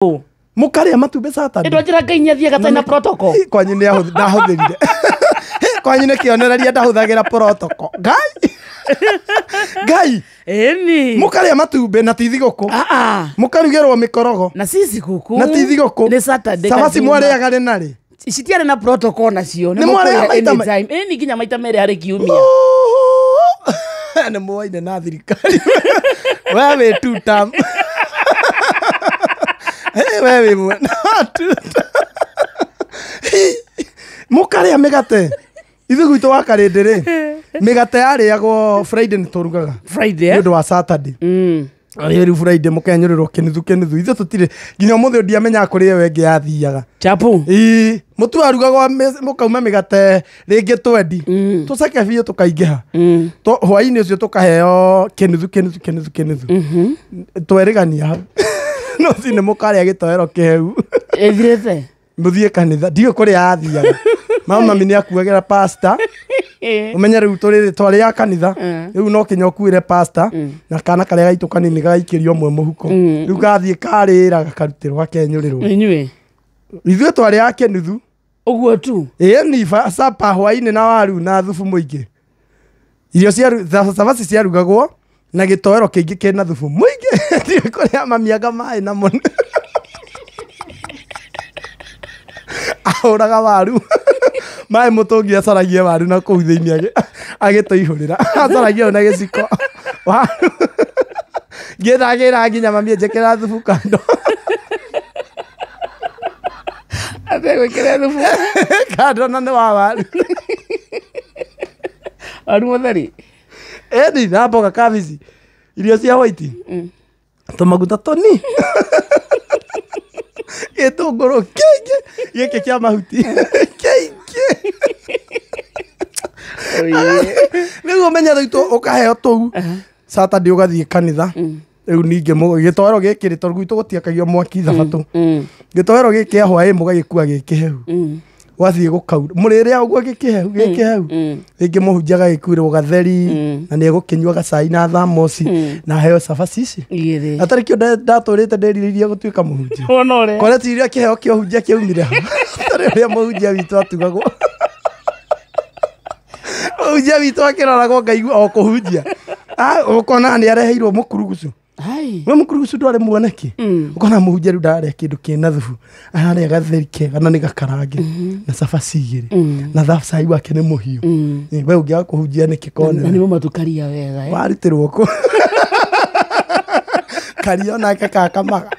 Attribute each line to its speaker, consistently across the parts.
Speaker 1: Mũkarĩa matumbĩ Saturday.
Speaker 2: Ndwanjĩra Ngai nĩathiaga atarĩ na protocol.
Speaker 1: Kwanyu nĩ ndahũthĩrire. Kwanyu nĩ kĩonereria ndahũthagĩra protocol. Ngai. Ngai.
Speaker 2: Ĩni.
Speaker 1: Mũkarĩa matumbĩ na ti thigũkũ. Mũkarugĩrwo mĩkorogo.
Speaker 2: Na si thigũkũ.
Speaker 1: Na ti thigũkũ.
Speaker 2: Nĩ Saturday.
Speaker 1: Cabaci mwarĩaga rĩ na rĩ?
Speaker 2: Citiarĩ na protocol nacio.
Speaker 1: Nĩ mwarĩaga maita
Speaker 2: anytime. Ĩni nginya maita merĩ harĩ kiumia.
Speaker 1: Nĩ mwoine na thirikari. We wĩ two term. We wĩ mwena wa two term. Mũkarĩa mĩgate. Ithuĩ gwitũ wa Karĩndĩ rĩ, mĩgate yarĩagwo Friday nĩ tũrugaga.
Speaker 2: Friday.
Speaker 1: Nĩ ũndũ wa Saturday. Rĩu Friday mũkenyũrĩrwo kĩnuthu kĩnuthu. Ithuĩ tũtirĩ nginya ũmũthĩ ndiamenyaga kũrĩa ĩyo ĩngĩ yathiaga.
Speaker 2: Chapu.
Speaker 1: Ĩĩ, mũtu warugagwo mũkauma mĩgate rĩngĩ twendi. Tũceke biũ tũkaingĩha. Hwaĩ-inĩ ũcio tũkaheo kĩnuthu kĩnuthu kĩnuthu kĩnuthu. Twerĩgania hau. No cinĩ mũkarĩa gĩtoero kĩhehu.
Speaker 2: Ĩthirĩte.
Speaker 1: Mũthiĩ kanitha ndiũĩ kũrĩa yathiaga. Mama mami nĩ akuagĩra pasta. Ũmenye rĩu tũrĩrĩ twarĩaga kanitha. Rĩu no kinya ũkuĩre pasta na kana karĩa gaitũ kanini gagaikĩrio ũmwe mũhuko. Rĩu gathiĩ karĩra gakarutĩrwo gakenyũrĩrwo.
Speaker 2: Inyuĩ.
Speaker 1: Ithuĩ twarĩaga kĩnuthu.
Speaker 2: Ũguo tu.
Speaker 1: Ĩni sapa hwaĩ-inĩ na waru na thubu mũingĩ. Irio cia cabaci ciarugagwo na gĩtoero kĩingĩ kĩna thubu mũingĩ. Ndiũĩ kũrĩa mami anga maĩ namo. Ahũraga waru. Maĩ mũtũngi acaragie waru na kũu thĩinĩ agĩtũihũrĩra. Acaragia hau na gĩciko. Waru. Ngĩthagĩra nginya mami anjĩkĩra thubu kando.
Speaker 2: Ategwĩkĩra thubu.
Speaker 1: Kando na nĩ wa waru.
Speaker 2: Waru mũtheri.
Speaker 1: Ĩni na mboga kabici. Irio cia white. Tũmaguta tũni. Gĩtũngũrũ kĩingĩ. Gĩkĩ kĩa mahuti. Kĩingĩ. Nĩguo ũmenye rĩu ũkaheo tũu. Saturday ũgathiĩ kanitha. Rĩu ningĩ gĩtoero gĩkĩ rĩ, tondũ gwitũ gũtiakagio mwaki thabatũ. Gĩtoero gĩkĩ kĩa hwaĩ mũgagĩkua gĩkĩhehu. Ũgathiĩ gũkaura. Mũrĩrĩa ũguo gĩkĩhehu, gĩkĩhehu. Rĩngĩ mũhunjia agagĩkuĩrwo gatheri, na nĩegũkĩnyua gacai na thamoci, na aheo cabaci ici. Atarĩ kĩo ndatũrĩte ndĩrirĩirie gũtuĩka mũhunjia.
Speaker 2: Wona ũrĩa.
Speaker 1: Koreti iria kĩheo kĩa ũhunjia kĩaumire ha. Atarĩ ũrĩa mũhunjia witũ atugagwo. Mũhunjia witũ akĩroragwo ngaigua o kũhunjia. Ũkona nĩ areheirwo mũkurugucu. We mũkurugucu ndwarĩ muoneki. Ũkona mũhunjia rĩu ndararĩa kĩndũ kĩna thubu. Ararĩa gatheri kega na nĩ gakarange. Na cabaci igĩrĩ. Na cai wake nĩ mũhiũ. We ũngĩaga kũhunjia nĩkĩ kone?
Speaker 2: Na nĩ mũmatukaria wega.
Speaker 1: Warutĩrwo kũ? Karia onake kakamaga.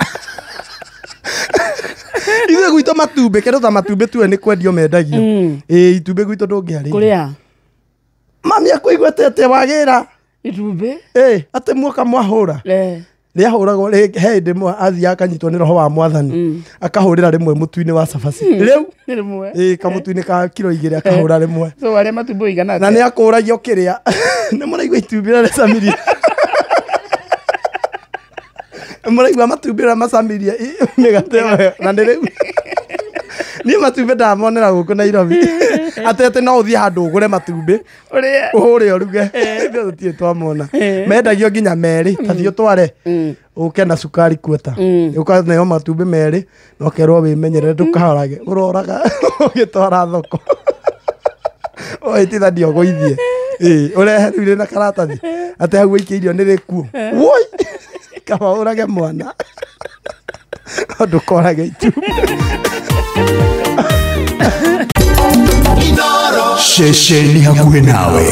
Speaker 1: Ithuĩ gwitũ matumbĩ, kĩndũ ta matumbĩ tuwe nĩ kwendio mendagio. Ĩĩ, itumbĩ gwitũ ndũngĩarĩire.
Speaker 2: Kũrĩa?
Speaker 1: Mami akũiguĩte atĩ wagĩra.
Speaker 2: Itumbĩ?
Speaker 1: Ĩĩ, atĩ muoka mwahũra. Rĩahũragwo he hĩndĩ ĩmwe athiaga akanyitwo nĩ roho wa mwathani. Akahũrĩra rĩmwe mũtu-inĩ wa cabaci. Rĩu?
Speaker 2: Rĩmwe.
Speaker 1: Ĩĩ, kamũtu-inĩ ka kiro igĩrĩ akahũra rĩmwe.
Speaker 2: So warĩa matumbĩ ũigana atĩa?
Speaker 1: Na nĩ akũragia ũkĩrĩa. Nĩ mũraigua itumbĩ rĩrĩa rĩcamirie. Nĩ mũraigua matumbĩ rĩrĩa macamirie mĩgate ĩyo na nĩ rĩu. Niĩ matumbĩ ndamonera gũkũ Nairobi. Atĩ atĩ no ũthiĩ handũ ũgũre matumbĩ.
Speaker 2: Ũrĩe.
Speaker 1: Ũhũre ũruge. Ithuĩ tũtirĩ twamona. Mendagio nginya merĩ, ta thiĩ ũtware. Ũke na cukari kuota. Ũkaneo matumbĩ merĩ, na ũkerwo wĩmenyerere ndũkarage. Ũroraga ũgĩtwara thoko. Ũgĩtithania ũgũithie. Ĩĩ, ũrehe rĩu rĩna karatathi. Atĩ hau wĩikĩirio nĩ rĩkuũ. Woi! Kaba ũrage mwana. Ndũkorage itumbĩ.
Speaker 3: Ceceni hakuhĩ nawe.